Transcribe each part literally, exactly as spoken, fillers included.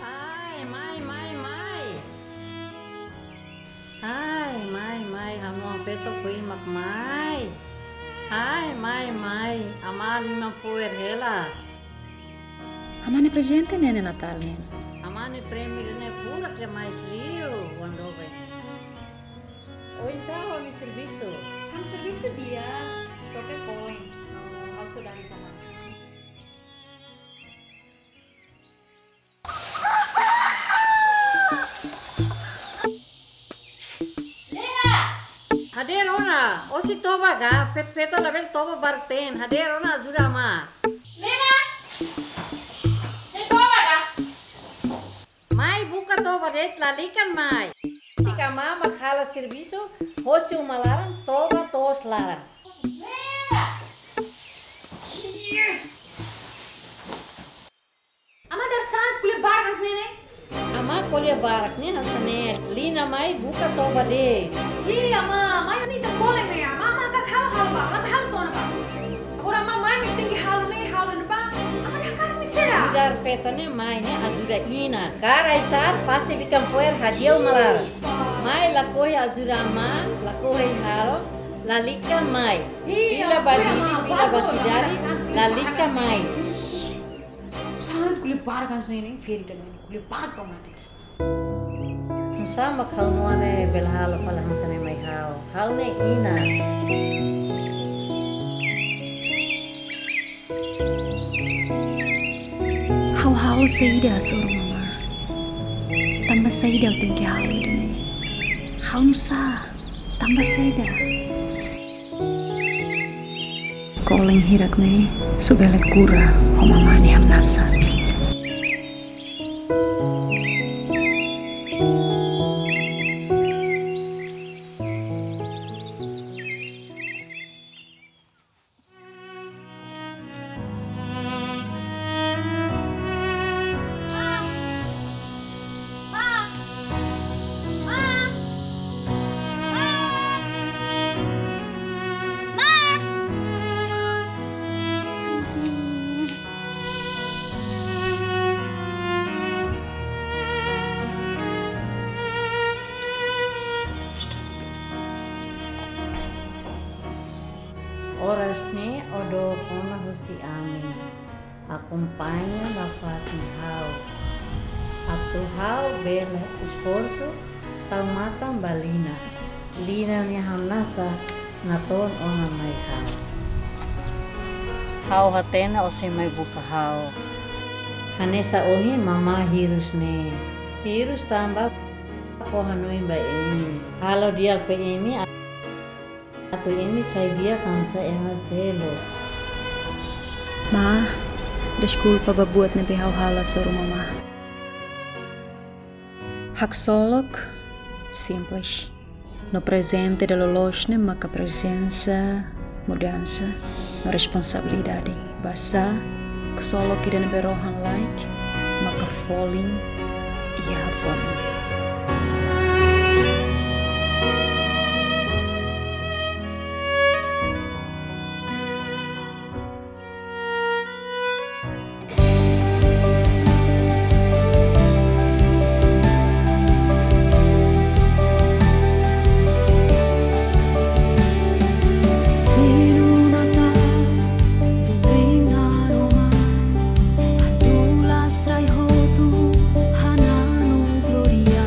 Ai, mai, mai, mai. Ai, mai, mai, ha'u-nia oan feto foin mak mai. Ai, mai, mai, amá liman fo'er hela. Amá nia prezente ne'e Natál nian. Amá nia prémiu ne'e furak demais liu, oan doben. Oinsá ho nia servisu? Ha'u-nia servisu di'ak, só ke kolen. Ha'u saudades amá. Lena! Hadeer ona, ó sei toba ka, fet-, feto labele toba barten, hadeer ona ajuda amá. Lena! Sei toba ka? Mai buka toba de'it, lalika mai. Husik amá mak halo servisu, hosi uma laran, toba to'os laran. Lena! Amá darsana ko'alia barak hanesan ne'e ne'e? Amá ko'alia barak ne'e hanesan ne'e. Lena mai buka toba de'it. Ih, amá, mai hanesan ita kolen ne'e. Amá, amá hakarak halo, halo bá, la halo tiha ona bá. Agora amá mai mak tenke halo ne'e, halo ne'e bá. Amá nia hakarak ne'e saida? Líder feto ne'e mai ne'e ajuda Inan. Karik sa'e pasti bikan fo'er hadi'a uma laran. Mai lakohi ajuda amá, lakohi halo, lalika mai. Ih, fila amá, ba Dili, amá, fila ba, ba sidade, amá, lalika mai. Ih, sangat ko'alia barak hanesan ne'e, feri dengan ko'alia barak ba mate. Nusá mak ha'u-nia oan ne'e bele halo fali hanesan ne'e mai ha'u. Ha'u ne'e inan. Ha'u halo saida hasoru mamá? Tanba saida ha'u tenke halo ida-ne'e? Ha'u nusá? Tanba saida? Kolen hirak ne'e só bele kura ho mamá nia hamnasa. Oras ne'e ó dook ona husi ami. Akompaña nafatin ha'u. Atu ha'u bele esforsu tau matan ba Lina. Lina nia hamnasa natoon ona mai ha'u. Ha'u hatene ó sei mai buka ha'u. Hanesan ohin mamá hirus ne'e. Hirus tanba ó hanoin ba imi. Halo di'ak ba imi. Atu imi sai di'ak hanesan ema seluk. Má, deskulpa ba buat ne'ebé ha'u halo hasoru mamá. Haksolok simples. No prezente ida loloos ne'e maka prezensa, mudansa, no responsabilidade. Basá, ksolok ida ne'ebé rohan-laek, maka folin iha hafolin. Sinu Natál, brilha aroma, adulas rai hotu, hananu glória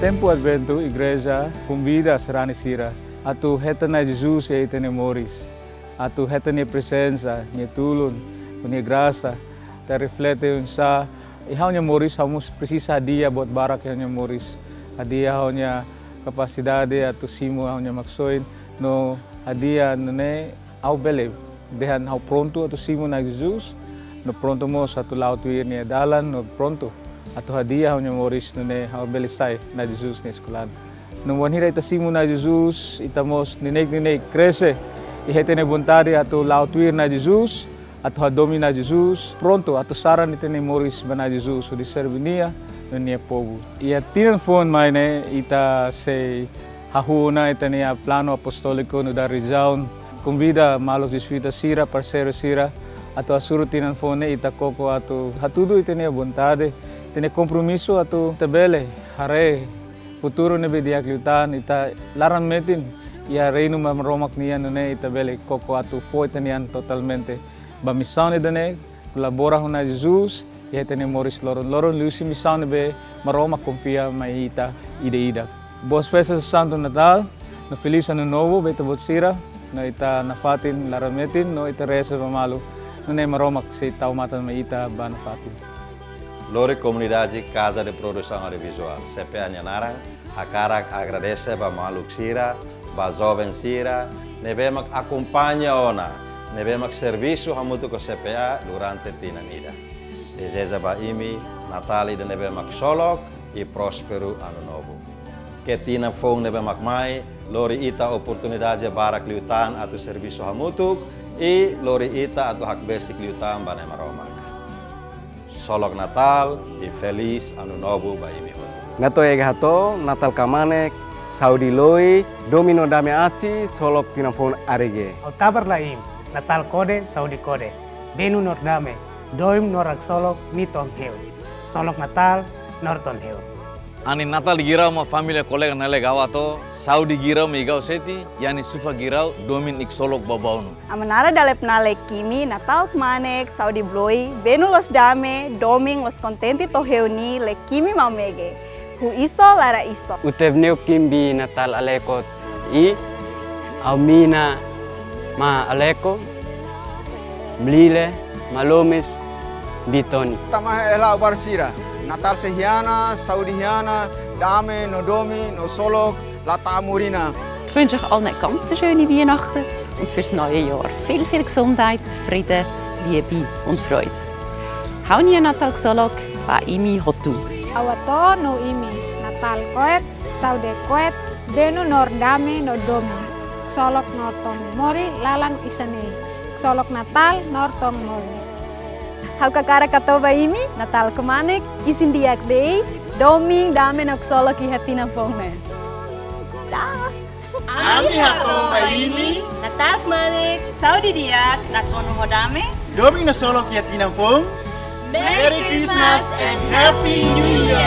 Tempu Adventu, Igreja konvida sarani sira atu hetan Na'i Jesus iha ita-nia moris, atu hetan Nia prezensa, Nia tulun, ho Nia grasa, atu reflete oinsá iha ha'u-nia moris, ha'u mós presiza hadi'a buat barak iha ha'u-nia moris, hadi'a ha'u-nia kapasidade atu simu ha'u-nia maksoin, no hadi'a nune'e ha'u bele dehan ha'u prontu atu simu Na'i Jesus, no prontu mós atu la'o tuir Nia dalan, no prontu atu hadi'a ha'u-nia moris nune'e ha'u bele sai Na'i Jesus nia eskoladu. No wainhira ita simu Na'i Jesus, ita mós neineik-neineik krese iha ita-nia vontade atu la'o tuir Na'i Jesus, atu hadomi Na'i Jesus, prontu atu saran ita-nia moris ba Na'i Jesus, hodi serve Nia no Nia povu. Iha tinan foun mai ne'e, ita sei hahú ona ita-nia planu apostóliku nu'udar rejiaun, konvida maluk jezuíta sira, parseiru sira, atu hasoru tinan foun ne'e ita koko atu hatudu ita-nia vontade, ita-nia kompromisu atu ita bele haree futuru ne'ebé di'ak liután, ita laran metin iha Reinu Maromak nian, nune'e ita bele koko atu fó ita-nia an totalmente ba misaun ida-ne'e, kolabora ho Na'i Jesus iha ita-nia moris loron-loron, liuhusi misaun ne'ebé Maromak konfia mai ita ida-idak. Boas festas Santo Natal, no Feliz Ano Novo ba ita-boot sira, no ita nafatin laran metin, no ita reza ba malu, nune'e Maromak sei tau matan mai ita ba nafatin. Lori komunidade Casa de Produção Audiovisual, C P A nia naran, hakarak agradese ba maluk sira, ba joven sira, ne'ebé mak akompaña ona, ne'ebé mak servisu hamutuk ho C P A durante tinan ida. Dezeja ba imi Natál ida ne'ebé mak ksolok i prósperu Ano Novo. Ke tinan foun ne'ebé mak mai lori ita oportunidade barak liután atu servisu hamutuk, i lori ita atu hakbesik liután ba Na'i Maromak. Ksolok Natál i Feliz Ano Novo ba imi hotu. Natoo Iha-To'o, Natál Kmanek, Saúde Loi, Domin no Dame Atsi, Ksolok Tinan Foun Arige. Ha'u Tabar Laim, Natál Kode, Saúde Kode, Benu Nordame, Domin no Raksolok Miton Heu, Ksolok Natál Norton Heu. Anin Natál Girau ma família, kolega, Nele Gawato, Saúde Girau ma Igau Seti, Yani Sufa Girau, Domin i Ksolok Babaunu. Aman Nara Dalepna Lekimi, Natál Kmanek, Saúde Bloi, Benu Los Dame, Domin Los Kontente to'o Heu ni, Lekimi Maumege. Hu iso laran iso. Utebneu Kimbi Natál Aleko i Aumina ma Aleko, Mlile, Malomes, Bitoni. Tamahe ela ubar sira. Natál sei iha ona, saúde iha ona, dame, no domin, no ksolok, la ta'mur ona. Ich wünsche euch allen eine ganz schöne Weihnachten und fürs neue Jahr viel, viel Gesundheit, Frieden, Liebe und Freude. Ha'u-nia Natál Ksolok ba imi hotu. Ha'u hato'o imi Natál Koet, Saúde Koet, Benu Nordame no Domin. Ksolok Norton Mori, lalan isan ne'e. Ksolok Natál Norton Mori. Ha'u hakarak hato'o ba imi, Natál Kmanek, isin di'ak de'it, domin, dame no ksolok iha tinan foun ne'e. Dah. Ami hato'o ba imi. Natál Kmanek. Saúde di'ak, nakonu ho dame. Domin no ksolok iha tinan foun. Merry Christmas and Happy New Year.